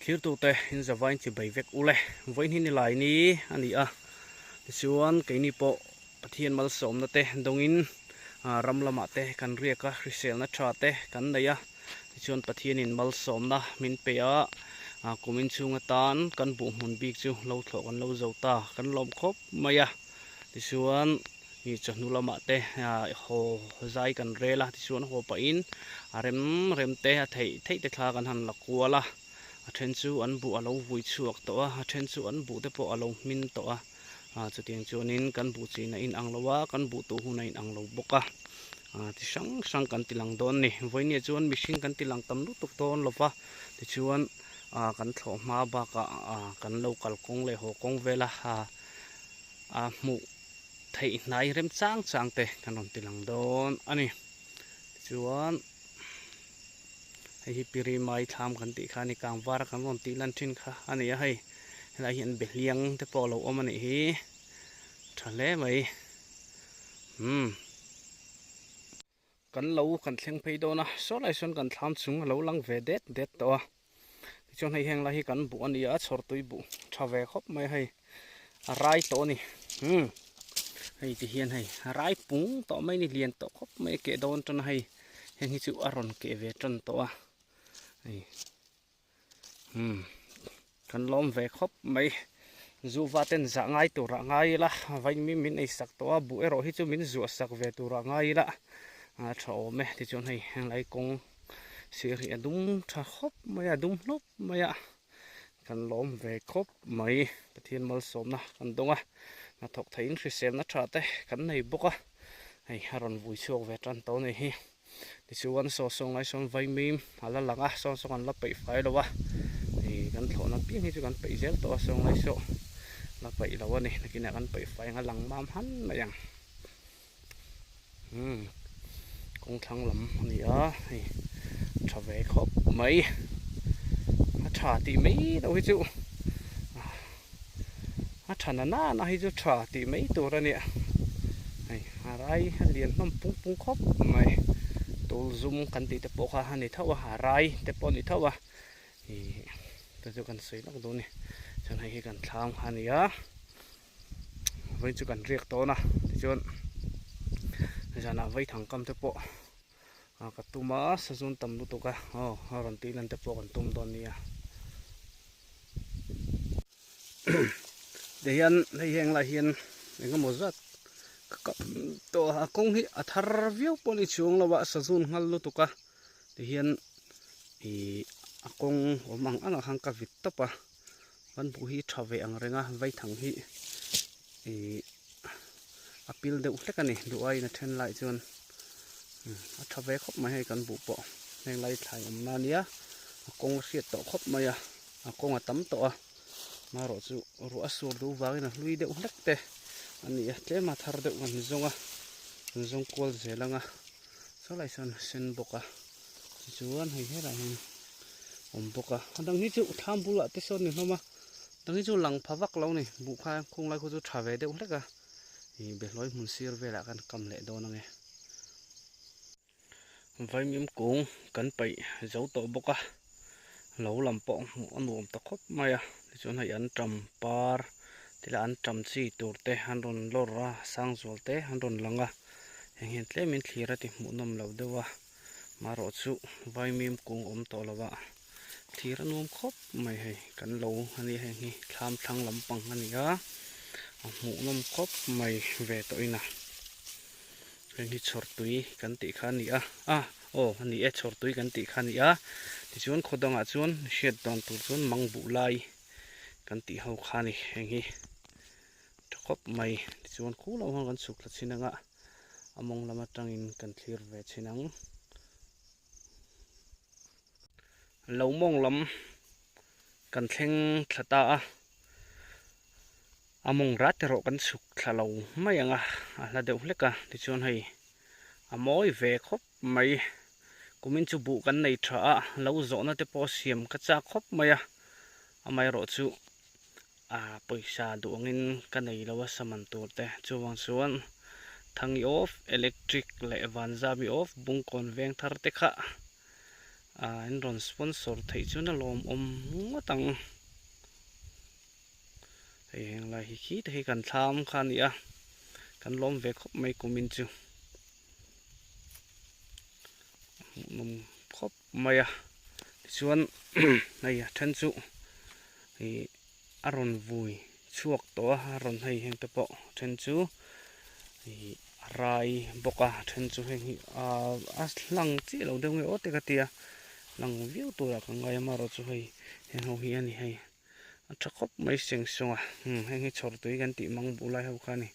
Thirtute in zavain chi bai vek ule. Vawiin hi nilai ni a ni a, tichuan keini pawh Pathian malsawmna te dawngin ram lamah te kan riak a, hriselna tha te kan nei a, tichuan Pathianin malsawmna min pe a, kumin chhung atan kan buhhmun bik chu lo thlawh kan lo zo ta, kan lawm khawp mai a, tichuan Ih chawhnu lamah te haw zai kan rel a, tichuan haw pahin a rem rem te a theih theih te thla kan han la kual a, a then chu an buh a lo vui chhuak tawh a, a then chu an buh te pawh a lo hmin tawh a, ah chutiang chuanin kan buh chin a inang lo a, kan buh tuh hun a inang lo bawk a, ah chi hrang hrang kan ti lang dawn a ni. Vawinia chuan mihring kan ti lang tam lutuk dawn lo va, tichuan ah kan thlawh hma bakah ah kan lo kalkawng leh haw kawng vela ah ah hmuh. Theih hnai rem chang chang te kan rawn ti lang dawn a ni. Tichuan hei hi Pirimai thlam kan tih kha a ni, Kangvar kan rawn tih lan thin kha a ni a hei. Helai hian Behliang te pawh a lo awm a nih hi, tha hle mai. Umm. Kan lo kan thleng phei dawn a, saw lai sawn kan thlam chung a lo lang ve det det tawh a. Tichuan hei heng lai hi kan buh a ni a, chhawr tui buh tha ve khawp mai a hei, a rai tawh a ni. Umm hei ti hian hei a rai pung tawh mai a ni, lian tawh khawp mai a keh dawn tan a hei, heng hi chu a rawn keh ve tan tawh a hei. Umm kan lawm ve khawp mai zuva ten zah ngai turah ngai ila vaimi min ei sak tawh a buh erawh hi chu min zuah sak ve turah ngai ila a tha awm e tichuan hei henglai kawng sir hi a dum tha khawp mai a dum hlawp mai a kan lawm ve khawp mai Pathian malsawmna kan dawng a hnathawk theihin hriselna tha te kan nei bawk a hei a rawn vui chhuak ve tan tawh a ni hi. Tichuan saw saw ngai sawn vaimim a la lang a, saw saw kan la peih fai lo a, ih kan thlawhna piang hi chu kan peih zel tawh a, saw ngai saw la peih lo a ni, nakinah kan peih fai ang a lang mam han mai ang. Umm kawng thlang lam a ni a, hei tha ve khawp mai, a tha tih mai loh hi chu a tha na nana hi chu tha tih mai tur a nia hei a rai a lian hlawm pung pung khawp mai tul zum kan tih te pawh kha a ni tho a a rai te pawh a ni tho a ih te chu kan sawi lawk dawn a ni chuan hei hi kan thlang a ni a vawiin chu kan riak dawn a tichuan zanah vaithang kam te pawh ka tum a sazun tam lutuk a aw a rawn tih lan te pawh kan tum dawn nia. Ti hian hei heng lai hian eng emaw zat ka kap tawh a kawng hi a thar viau pawh ni chuang lo a sazun nghal lutuk a ti hian ih a kawng awm ang ang ah khan ka vit tawp a kan buh hi tha ve ang reng a vaithang hi ih a pil deuh hlek a ni duh aiin a then lai chuan a tha ve khawp mai hei kan buh pawh heng lai thlai awmna a nia a kawng a hriat tawh khawp mai a. A kawng a tam tawh a, marawh chu ruah a sur duh vangin a hlui deuh hlek te a ni a, tlem a thar deuh kan zawng a, kan zawng kual zel ang a, sawlai sawn a sen bawk a, tichuan hei helaiah hian awm bawk a, a dang hi chu thlam bulah te sawn ni hlawm a, dang hi chu lang pha vak lo a ni, buh kha khung lai khu chu tha ve deuh hlek a, ih behlawi hmun sir velah khan kam leh dawn ang e. Vaimim kung kan paih zo tawh bawk a, lo lam pawh hmuh a nuam ta khawp mai a, tichuan hei an tam par tila an tam chi tur te an rawn lawr a, sang zual te an rawn lang a, heng hian tlemin thlir a ti hmuh nawm lo deuh a, marawh chu vaimim kung awm tawh lo a, thlir a nuam khawp mai hei kan lo a nia heng hi thlam thlang lampang a ni a, a hmuh nawm khawp mai ve tawh in a. Heng hi chhawrtui kan tih kha a ni a, ah aw a ni e chhawrtui kan tih kha a ni a, tichuan khaw dangah chuan hriat dan tur chuan mang buh lai kan tih ho kha a ni heng hi tha khawp mai tichuan khu lo hian kan chhuk thla chhin anga a mawng lam atangin kan thlir ve chhin ang. Lo mawng lam kan thleng thla ta a. A mawng rat erawh kan chhuk thla lo mai ang a, a hla deuh hlek a, tichuan hei a mawi ve khawp mai. Kumin chu buh kan nei tha a, lo zawhna te pawh siam ka chak khawp mai a, amaherawh chu a pawisa duh angin ka nei lo a saman tur te, chuvang chuan Thangi off, electric leh Vanzami off, Bungkawn veng thar te kha. In rawn sponsor theih chuan a lawmawm ngawt ang. Hei heng lai hi khi te hi kan thlam kha a ni a, kan lawm ve khawp mai kumin chu. Hmuhnawm khawp mai a, tichuan hei a then chu ih a rawn vui chhuak tawh a, a rawn hei heng te pawh then chu ih a rai bawk a, then chu heng hi ah a hlang chiah lo deuh nge aw te ka ti a, lang viau turah ka ngai a amaherawhchu hei heng ho hi a ni hei. A tha khawp mai seng sawng a umm heng hi chhawr tui kan tih mang buh lai ho kha a ni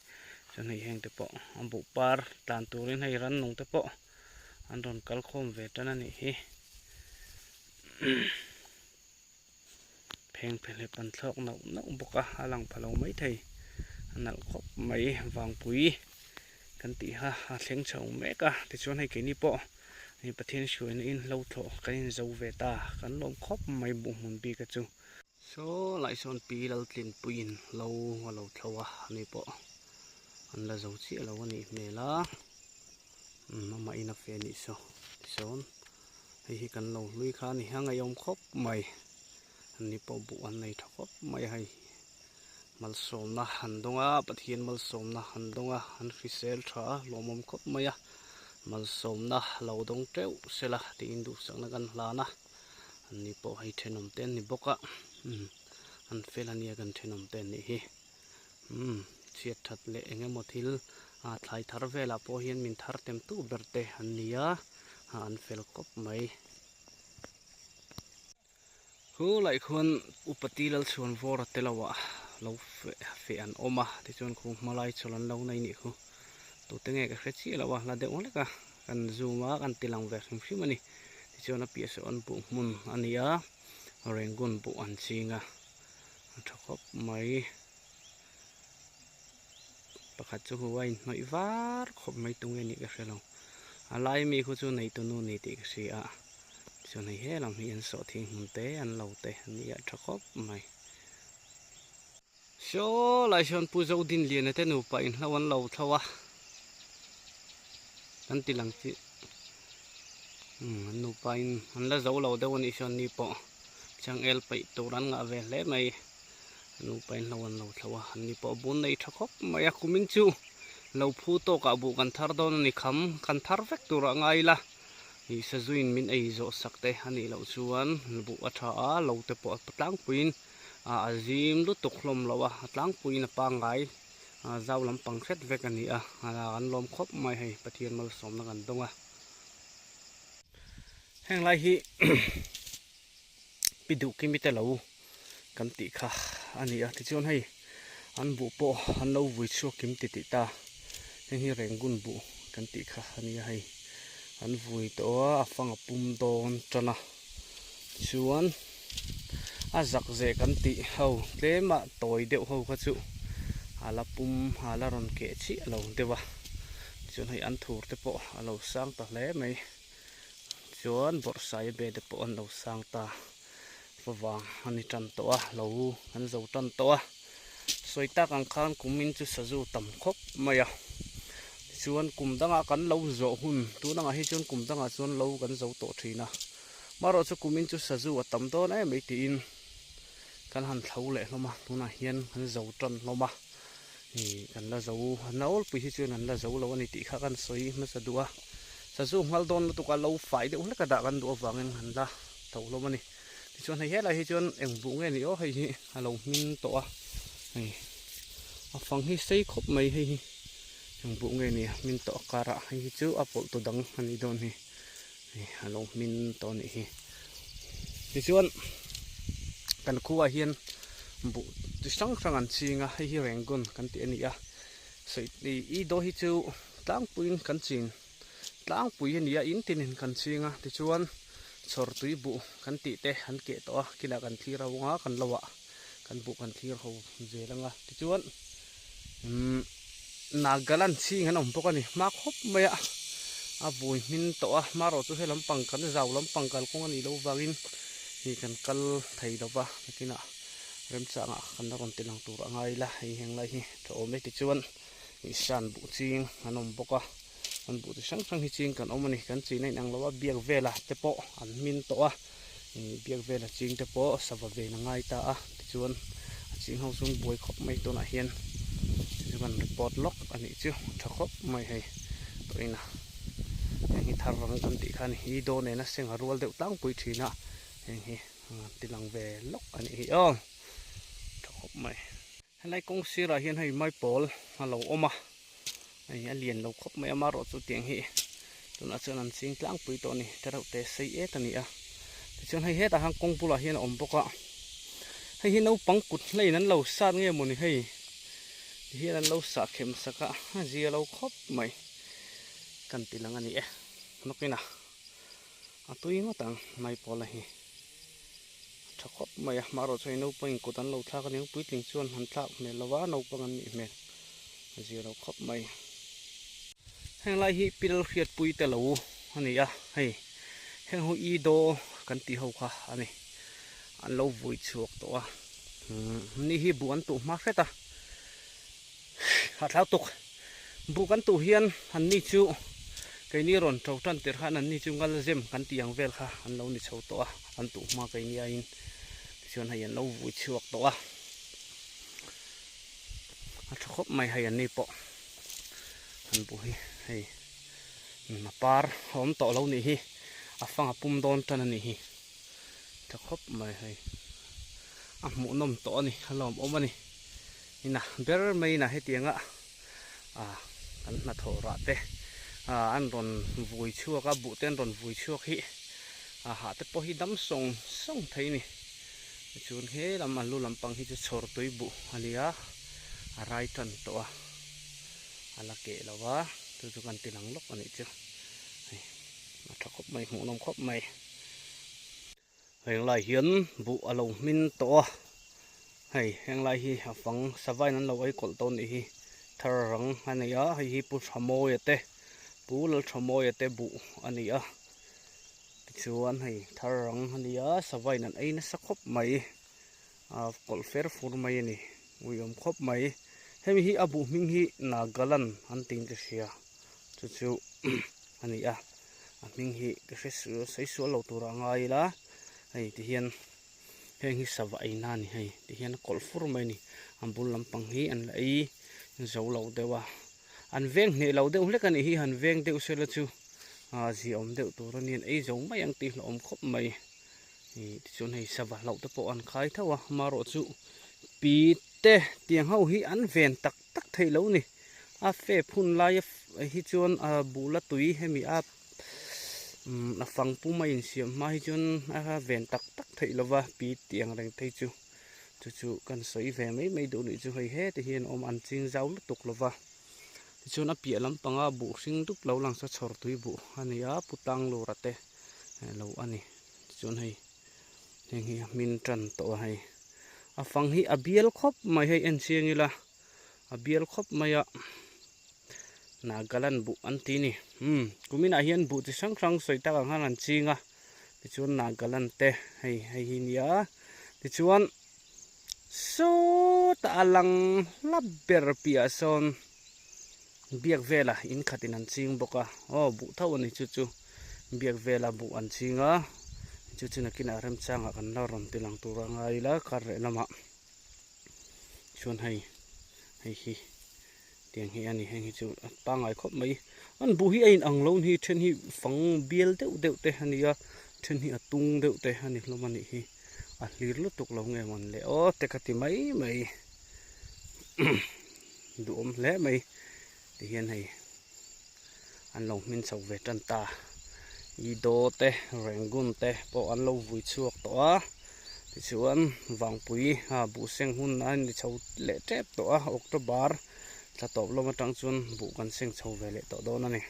chuan hei heng te pawh a buh par tlan turin hei rannung te pawh an rawn kal khawm ve tan a nih hi pheng phelep an thlawk nauh nauh bawk a a lang pha lo maithei a nalh khawp mai vangpui kan tih kha a thleng chho mek a tichuan hei keini pawh Hei Pathian hruaina in hlo thlawh kan in zo ve ta, kan lawm khawp mai buh hmun bik a chu. Saw lai sawn pi Laltlinpui in hlo a lo thlo a, ani pawh an la zo chiah lo a nih hmel a, umm amah in a fe anih saw tisawn hei hi kan lo hlui kha a ni a ngaihawm khawp mai, ani pawh buh an nei tha khawp mai a hei. Malsawmna an dawng a, Pathian malsawmna an dawng a, an hrisel tha a, lawmawm khawp mai a, malsawmna lo dawng teuh sela tiin duhsakna kan hlan a, an ni pawh hei thenawm te an ni bawk a, umm an fel ania kan thenawm te an nih hi, umm chhiat that leh eng emaw thil ah thlai thar velah pawh hian min thar tem tu ber te an ni a, an fel khawp mai. Khu laih khuan Upa Ti Lalchhuan vawr a tel loh ah lo feh an awm a, tichuan khu hmalai chawlh an lo nei nih khu. Tute nge ka hre chiah loh a, la deuh hlek a, kan zoom a, kan ti lang ve hrim hrim a ni. Tichuan a piah sawn an buh hmun a ni a, Rangoon buh an ching a, a tha khawp mai. Pakhat chu hu a inhnawih var khawp mai tunge nih ka hre lo. A lai mi khu chu neitunu ni tih ka hria a. Chuan hei he lam hi an sawh thing hmun te an lo te an ni a tha khawp mai. Saw lai sawn Pu Zodinliana te nupa inhlo an lo thlo a. Kan ti lang chi umm an nupa in an la zo lo deuh a nih sawn ni pawh changel peih tur an ngah ve hle mai. Nupa in hlo an lo thlo a, an ni pawh bun nei tha khawp mai a, kumin chu lo phu tawkah buh kan thar dawn a ni kham, kan thar vek turah ngai ila ih sazuiin min ei zawh sak te a nih loh chuan buh a tha a, lo te pawh a tlangpuiin a zim lutuk hlawm lo a, a tlangpuiin a pangngai zau lampang hret vek a ni a, an lawm khawp mai hei Pathian malsawmna kan dawng a. Heng lai hi pi duh kimi te lo kan tih kha a ni a tichuan hei an buh pawh an lo vui chhuak kim ti tih ta heng hi Rangoon buh kan tih kha a ni a hei an vui tawh a a fang a pum dawn tan a chuan a zak zeh kan tih ho tlem a tawi deuh ho kha chu a la pum a la rawn keh chiah lo deuh a tichuan hei an thur te pawh a lo sang ta hle mai. Chuan bawrhsai a bed pawh an lo sang ta favang a ni tan tawh a lo an zo tan tawh a sawi tak ang khan kumin chu sazu tam khawp mai a tichuan kum dangah kan lo zawh hun tun angah hi chuan kum dangah chuan lo kan zo tawh thin a marawh chu kumin chu sazu a tam dawn em mai tiin kan han thlo leh hlawm a tunah hian kan zo tan hlawm a ih kan la zo nawlpui hi chuan an la zo lo a ni tih kha kan sawi hmasa duh a sazu nghal dawn lutuk a lo fai deuh hlek a dah kan duh avangin an la tho hlawm a ni tichuan hei helai hi chuan eng buh nge ni aw hei hi a lo hming tawh a hei a fang hi sei khawp mai hei hi eng buh nge ni a hmin tawh a karah hei hi chu a pawlh tu dang a nih dawn hi hei a lo hmin tawh a nih hi tichuan kan khuaah hian buh chi hrang hrang an ching a hei hi Rangoon kan tih a ni a sawi i daw hi chu tlangpuiin kan chin tlangpui a ni a in tinin kan ching a tichuan chhawr tui buh kan tih te an keh tawh a kinah kan thlir ho ang a kan lo ah kan buh kan thlir ho zel ang a tichuan umm Nagaland ching an awm bawk a ni hma khawp mai a a vui hmin tawh a hmarawh chu he lampang kan zau lampang kalkawng a nih loh vangin ih kan kal thei lo va nakinah remchangah kan la rawn ti lang tur a ngai ila hei heng lai hi tha awm e tichuan ih san buh ching an awm bawk a. An buh chi hrang hrang hi ching kan awm a ni. Kan china inang lo a, biak vela te pawh an hmin tawh a, ih biak vela ching te pawh sava ven a ngai ta a, tichuan a ching ho chu an buai khawp mai tunah hian chu kan report lawk a nih chu tha khawp mai hei tawhin a heng hi thar rang kan tih kha a ni hi dawn nena sengha rual deuh tlangpui thin a heng hi ti lang ve lawk a nih hi aw tha khawp mai. Helai kawng sirah hian hei maipawl a lo awm a, hei a lian lo khawp mai a marawh chu tiang hi tunah chuan an ching tlangpui tawh a ni tereuh te sei et a ni a tichuan hei hetah khan kawng bulah hian a awm bawk a hei hi naupang kut hlaiin an lo sat nge mawni hei ti hian an lo sah khem sak a a zia lo khawp mai kan ti lang a ni e nawkin a a tui ngawt ang maipawl a hi. Tha khawp mai a, marawh chuan naupang in kut an lo thlak a ni ang, puitling chuan han thlak hmel lo a, naupang an nih hmel a zir lo khawp mai. Heng lai hi pil hriatpui te lo a ni a, hei heng ho i daw kan tih ho kha a ni, an lo vui chhuak tawh a, ni hi buh an tuh hma hret a, hahthlak tuk. Buh kan tuh hian an ni chu keini rawn to tan tirh khan an ni chu ngal zem kan tih ang vel kha an lo ni chho tawh a, an tuh hma keini aiin tichuan hei an lo vui chhuak tawh a, a tha khawp mai hei an ni pawh an buh hi hei a par a awm tawh lo nih hi a fang a pum dawn tan a nih hi tha khawp mai hei a hmuhnawm tawh a ni a lawmawm a ni. Ina ber mai ina hetianga ah kan hnathawh rah te ah an rawn vui chhuak a buh te an rawn vui chhuak hi ah hah te pawh hi dam sawng sawng thei a ni tichuan he lam a lu lampang hi chu chhawr tui buh a ni a a rai tan tawh a a la keh lo va chu chu kan ti lang lawk a nih chu hei a tha khawp mai hmuhnawm khawp mai. Heng lai hian buh a lo hmin tawh a, hei heng lai hi a fang savain an lo ei kawlh tawh anih hi thar rang a ni a, hei hi Pu Thamawia te Pu Lalthamawia te buh a ni a, tichuan hei thar rang a ni a savain an ei nasa khawp mai a kawlh fer fur mai a ni uiawm khawp mai, hemi hi a buh hming hi Nagaland an tiin ka hria chu chu a ni a. A hming hi ka hre sawi sual lo turah a ngai ila hei ti hian heng hi sava ei na a ni hei ti hian a kawlh fur mai a ni an bul lampang hi an la ei zo lo deuh a an veng hneh lo deuh hlek a nih hi han veng deuh sela chu ah ziaawm deuh tur a ni an ei zo mai ang tih hlauhawm khawp mai ih tichuan hei sava hlauh te pawh an khai tho a amaherawhchu pi te tiang ho hi an ven tak tak theih lo a ni. A fep hun lai hi chuan a buh la tui hemi a umm a fang pum a insiam hma hi chuan a ven tak tak theih lova pi tih ang reng phei chu chu chu kan sawi ve mai mai duh nih chu hei heti hian awm an ching zau lutuk lova tichuan a piah lampanga buh hring dup lo lang saw chhawr tui buh a ni a pu tang lura te lo a ni tichuan hei heng hi a hmin tan tawh a hei a fang hi a bial khawp mai hei en chiang ila. A bial khawp mai a, Nagaland buh an ti ni. Umm kuminah hian buh chi hrang hrang sawi tak ang khan an ching a, tichuan Nagaland te hei hei hi nia tichuan sawtah a lang hla ber piah sawn biak vela in khatin an ching bawk a, aw buh tho a ni chu chu biak vela buh an ching a, chu chu nakinah remchangah kan la rawn ti lang tur a ngai ila kar leh lamah. Chuan hei hei hi tiang hi a ni heng hi chu a pangngai khawp mai an buh hi a in ang lo hi then hi fang bial deuh deuh te a ni a then hi a tung deuh te a ni hlawm a nih hi a hlir lutuk lo nge mawn le aw te ka ti mai mai duhawm hle mai ti hian hei an lo hmin chho ve tan ta Ido te Rangoon te pawh an lo vui chhuak tawh a tichuan Vangpui a buh seng hun a ni chho leh tep tawh a October thla tawp lawm atang chuan buh kan seng chho ve leh tawh dawn a ni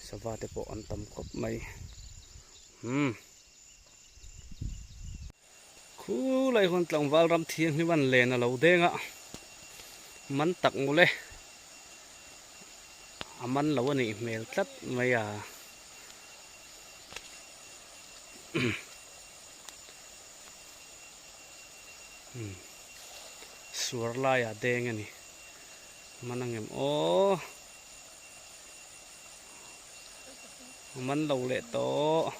sava te pawh an tam khawp mai umm. Khulai huan tlangval ram thianghlim an len a lo deng a, man tak mawle a man lo a nih hmel tlat mai a. Suar laia deng a ni. Man angem aw. Man lo leh tawh.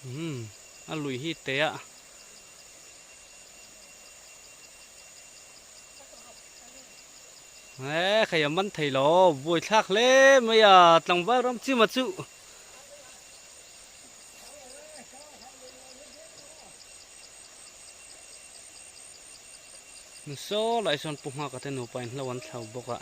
Umm a lui hi te a. He khai a man thei lo buai thlak hle mai a tlangval ram chima chu. Saw lai sawn pu nghak a te nupa in hlo an thlo bawk a.